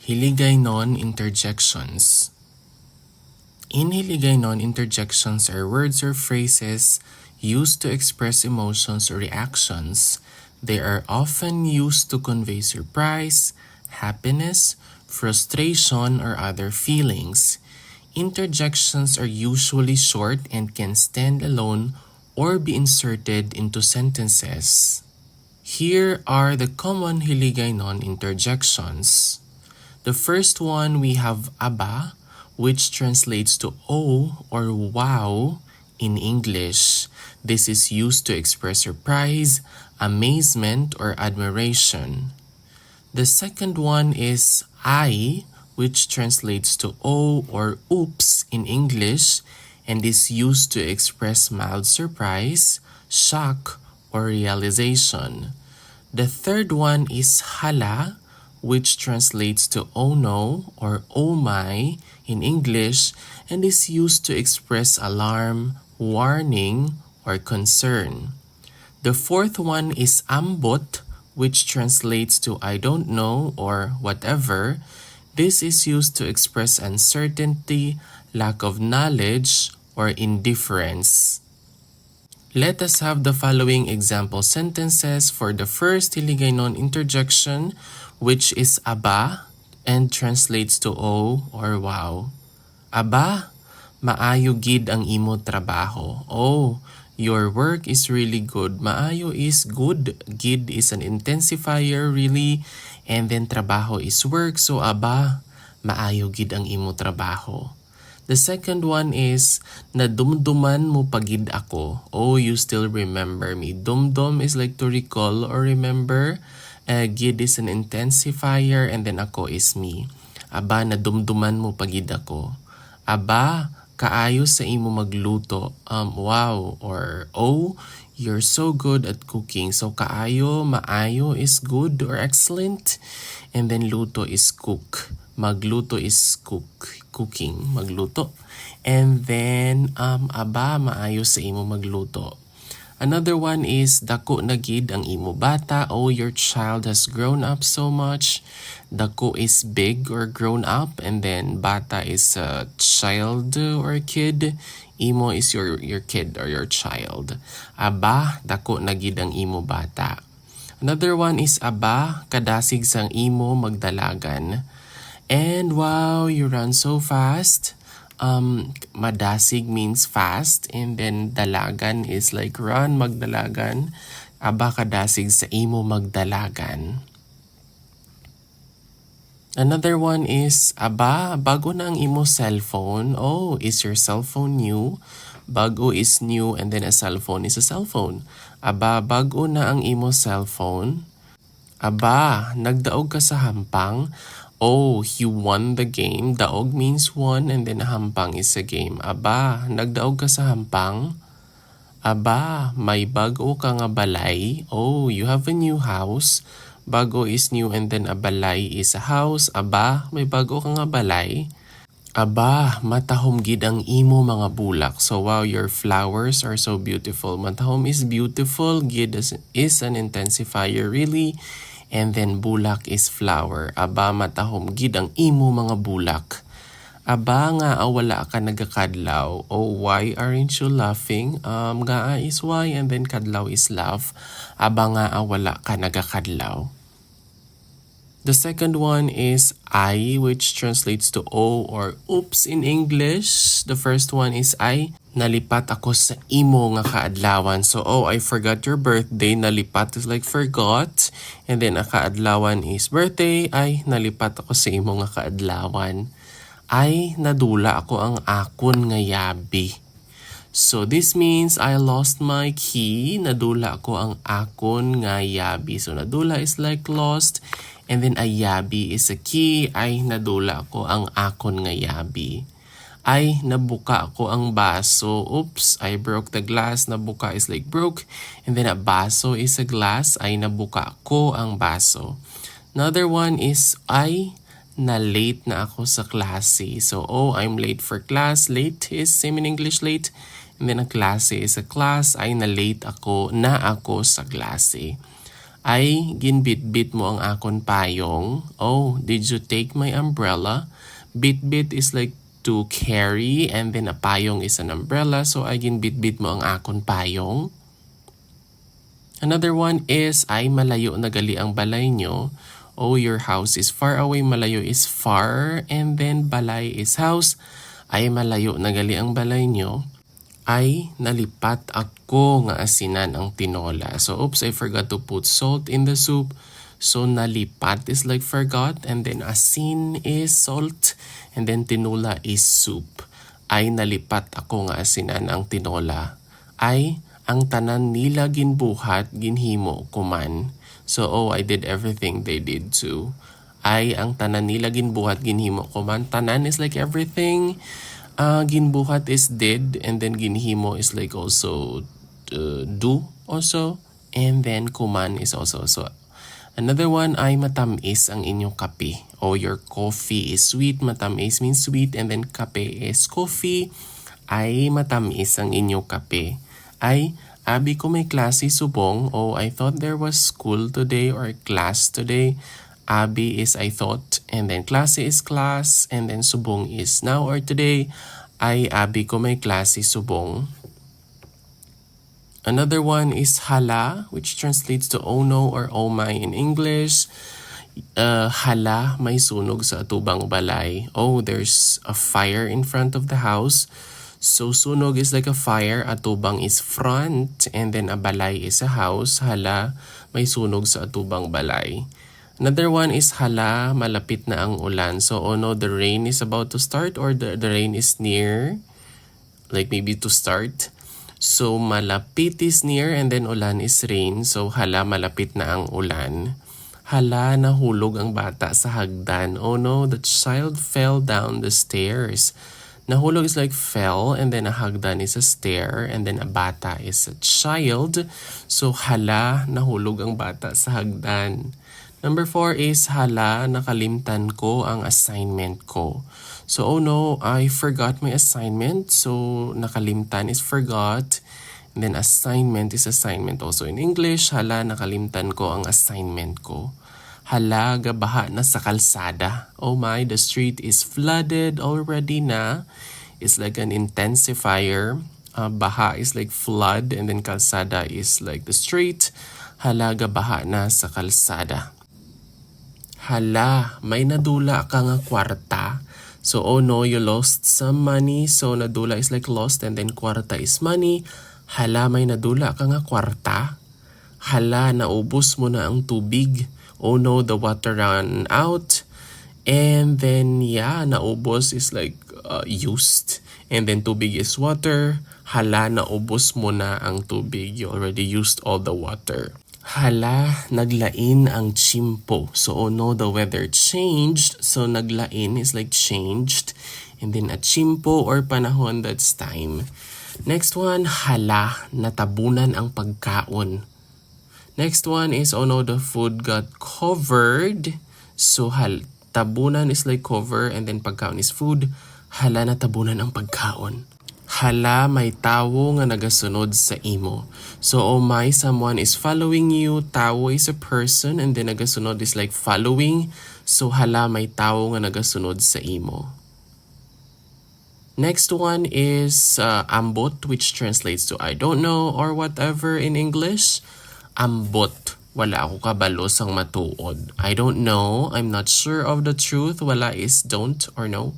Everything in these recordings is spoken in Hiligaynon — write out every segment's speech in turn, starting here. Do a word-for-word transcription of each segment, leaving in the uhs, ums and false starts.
Hiligaynon interjections. In Hiligaynon, interjections are words or phrases used to express emotions or reactions. They are often used to convey surprise, happiness, frustration, or other feelings. Interjections are usually short and can stand alone or be inserted into sentences. Here are the common Hiligaynon interjections. The first one, we have aba, which translates to "oh" or "wow" in English. This is used to express surprise, amazement, or admiration. The second one is "ay," which translates to "oh" or "oops" in English and is used to express mild surprise, shock, or realization. The third one is "hala," which translates to "oh no" or "oh my" in English and is used to express alarm, warning, or concern. The fourth one is "ambot," which translates to "I don't know" or "whatever." This is used to express uncertainty, lack of knowledge, or indifference. Let us have the following example sentences for the first Hiligaynon interjection, which is "aba" and translates to "oh" or "wow." "Aba, maayo gid ang imo trabaho." Oh, your work is really good. Maayo is good. Gid is an intensifier, really. And then trabaho is work. So, "aba, maayo gid ang imo trabaho." The second one is, "Nadumduman mo pa gid ako." Oh, you still remember me. Dumdum is like to recall or remember. Uh, gid is an intensifier, and then ako is me. "Aba, nadumduman mo pa gid ako." "Aba, kaayo sa imo magluto." Um, wow, or, "Oh, you're so good at cooking." So, kaayo, maayo is good or excellent. And then luto is cook. Magluto is cook, cooking, magluto. And then, um, "Aba, maayo sa imo magluto." Another one is, "Dako na gid ang imo bata." Oh, your child has grown up so much. Dako is big or grown up, and then bata is a child or a kid. Imo is your, your kid or your child. "Aba, dako na gid ang imo bata." Another one is, "Aba, kadasig sang imo magdalagan." And wow, you run so fast. Um, madasig means fast, and then dalagan is like run, magdalagan. "Aba, kadasig sa imo magdalagan." Another one is, "Aba, bago na ang imo cellphone." Oh, is your cellphone new? Bago is new, and then a cellphone is a cellphone. "Aba, bago na ang imo cellphone." "Aba, nagdaog ka sa hampang." Oh, you won the game. Daog means won, and then hampang is a game. "Aba, nagdaog ka sa hampang." "Aba, may bag-o ka nga balay." Oh, you have a new house. Bago is new, and then a balay is a house. "Aba, may bag-o ka nga balay." "Aba, matahom gid ang imo mga bulak." So, wow, your flowers are so beautiful. Matahom is beautiful, gid is, is an intensifier, really. And then, bulak is flower. "Aba, matahom gid ang imo mga bulak." "Aba, ngaa wala ka nagakadlaw?" Oh, why aren't you laughing? Um, ngaa is why, and then kadlaw is laugh. "Aba, ngaa wala ka nagakadlaw?" The second one is "ay," which translates to "oh" or "oops" in English. The first one is "ay, nalipat ako sa imo nga kaadlawan." So, "Oh, I forgot your birthday." Nalipat is like forgot. And then, ang kaadlawan is birthday. "Ay, nalipat ako sa imo nga kaadlawan." "Ay, nadula ako ang akon nga yabi." So, this means, "I lost my key." Nadula ko ang akon nga yabi. So, nadula is like lost. And then, a yabi is a key. "Ay, nadula ko ang akon nga yabi." "Ay, nabuka ko ang baso." Oops, "I broke the glass." Nabuka is like broke. And then, a baso is a glass. "Ay, nabuka ko ang baso." Another one is, "Ay, na-late na ako sa klase." So, "Oh, I'm late for class." Late is same in English, late. And then, a klase is a class. "Ay, na-late ako, na ako sa klase." Ay, ginbitbit mo ang akon payong. Oh, did you take my umbrella? Bitbit is like to carry, and then a payong is an umbrella. So, ay, ginbitbit mo ang akon payong. Another one is, ay, malayo na gali ang balay nyo. Oh, your house is far away. Malayo is far, and then balay is house. Ay, malayo na gali ang balay nyo. Ay, nalipat ako nga asinan ang tinola. So, oops, I forgot to put salt in the soup. So, nalipat is like forgot, and then asin is salt, and then tinola is soup. Ay, nalipat ako nga asinan ang tinola. Ay, ang tanan nila ginbuhat, ginhimo ko man. So, oh, I did everything they did too. Ay, ang tanan nila ginbuhat, ginhimo ko man. Tanan is like everything. Uh, ginbuhat is did, and then ginhimo is like also uh, do also, and then ko man is also. So, another one ay matamis ang inyong kape. Oh, your coffee is sweet. Matamis means sweet, and then kape is coffee. Ay matamis ang inyong kape. Ay, abi ko may klase subong. Oh, I thought there was school today or class today. Abi is I thought, and then klase is class, and then subong is now or today. Ay, abi ko may klase subong. Another one is hala, which translates to oh no or oh my in English. Uh, hala, may sunog sa atubang balay. Oh, there's a fire in front of the house. So, sunog is like a fire, atubang is front, and then a balay is a house. Hala, may sunog sa atubang balay. Another one is hala, malapit na ang ulan. So, oh no, the rain is about to start or the, the rain is near. Like maybe to start. So, malapit is near and then ulan is rain. So, hala, malapit na ang ulan. Hala, nahulog ang bata sa hagdan. Oh no, the child fell down the stairs. Nahulog is like fell and then a hagdan is a stair and then a bata is a child. So, hala, nahulog ang bata sa hagdan. Number four is, hala, nakalimtan ko ang assignment ko. So, oh no, I forgot my assignment. So, nakalimtan is forgot. And then assignment is assignment also in English. Hala, nakalimtan ko ang assignment ko. Hala, gabaha na sa kalsada. Oh my, the street is flooded already na. It's like an intensifier. Uh, baha is like flood, and then kalsada is like the street. Hala, gabaha na sa kalsada. Hala, may nadula ka nga kwarta. So, oh no, you lost some money. So, nadula is like lost, and then kwarta is money. Hala, may nadula ka nga kwarta. Hala, naubos mo na ang tubig. Oh no, the water ran out. And then, yeah, naubos is like uh, used. And then, tubig is water. Hala, naubos mo na ang tubig. You already used all the water. Hala, naglain ang tiyempo. So, oh no, the weather changed. So, naglain is like changed. And then, a tiyempo or panahon, that's time. Next one, hala, natabunan ang pagkaon. Next one is, oh no, the food got covered. So, hal tabunan is like cover and then pagkaon is food. Hala, natabunan ang pagkaon. Hala, may tawo nga nagasunod sa imo. So, oh my, someone is following you. Tawo is a person and then nagasunod is like following. So, hala, may tawo nga nagasunod sa imo. Next one is uh, ambot, which translates to I don't know or whatever in English. Ambot. Wala ako kabalo sang matuod. I don't know. I'm not sure of the truth. Wala is don't or no.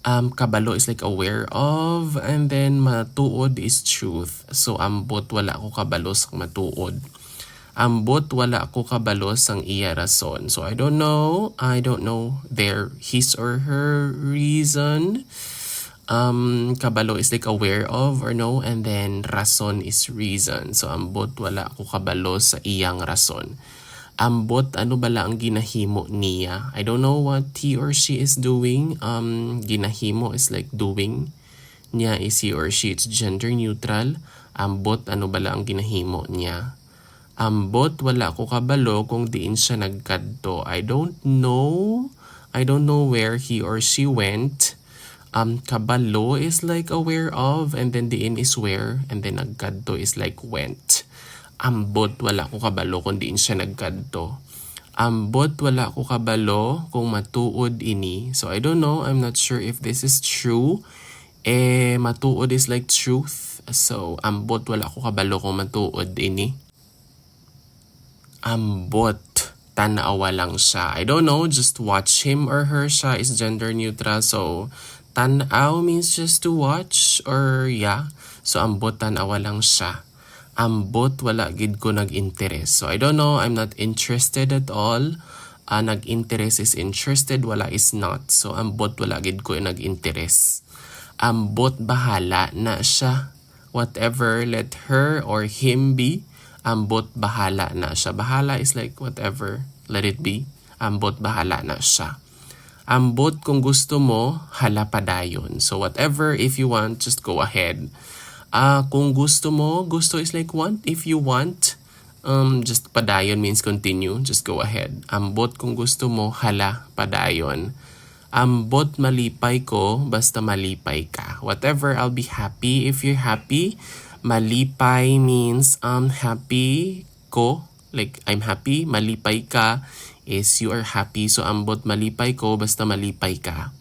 Um, kabalo is like aware of, and then matuod is truth. So, ambot, wala ako kabalo sang matuod. Ambot, wala ko kabalo sang iya rason. So, I don't know. I don't know their, his or her reason. Um, kabalo is like aware of or no, and then rason is reason. So, ambot, wala ko kabalo sa iyang rason. Ambot, ano bala ang ginahimo niya? I don't know what he or she is doing. Um, ginahimo is like doing. Niya is he or she, it's gender neutral. Ambot, ano bala ang ginahimo niya? Ambot, wala ko kabalo kung diin siya nagkadto. I don't know. I don't know where he or she went. Um, kabalo is like aware of, and then diin is where, and then nagkadto is like went. Ambot, wala ko kabalo kung diin siya nagkadto. Ambot, wala ko kabalo kung matuod ini. So, I don't know. I'm not sure if this is true. Eh, matuod is like truth. So, ambot, wala ko kabalo kung matuod ini. Ambot, tan-awa lang siya. I don't know, just watch him or her. Siya is gender neutral. So, tan-aw means just to watch or yeah. So, ambot, tan-awa lang siya. Ambot, wala gid ko nag-interes. So, I don't know, I'm not interested at all. Ah, nag-interes is interested, wala is not. So, ambot, wala gid ko nag-interes. Ambot, bahala na siya. Whatever, let her or him be. Ambot, bahala na siya. Bahala is like whatever, let it be. Ambot, bahala na siya. Ambot, kung gusto mo, hala, padayon. So whatever, if you want, just go ahead. Ah, kung gusto mo, gusto is like want. If you want, um, just padayon means continue. Just go ahead. Ambot, kung gusto mo, hala, padayon. Ambot, malipay ko, basta malipay ka. Whatever, I'll be happy if you're happy. Malipay means, um, happy ko. Like, I'm happy. Malipay ka is you are happy. So, ambot, malipay ko, basta malipay ka.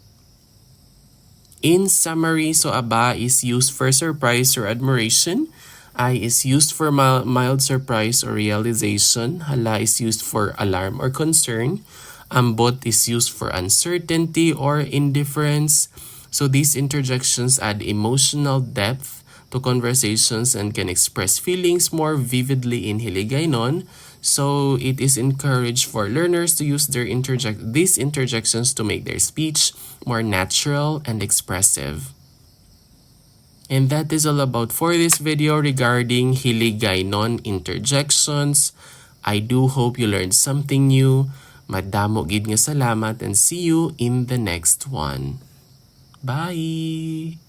In summary, so aba is used for surprise or admiration. Ay is used for mil-, mild surprise or realization. Hala is used for alarm or concern. Ambot is used for uncertainty or indifference. So these interjections add emotional depth to conversations and can express feelings more vividly in Hiligaynon. So it is encouraged for learners to use their interject-, these interjections to make their speech more natural and expressive. And that is all about for this video regarding Hiligaynon interjections. I do hope you learned something new. Madamo gid nga salamat and see you in the next one. Bye!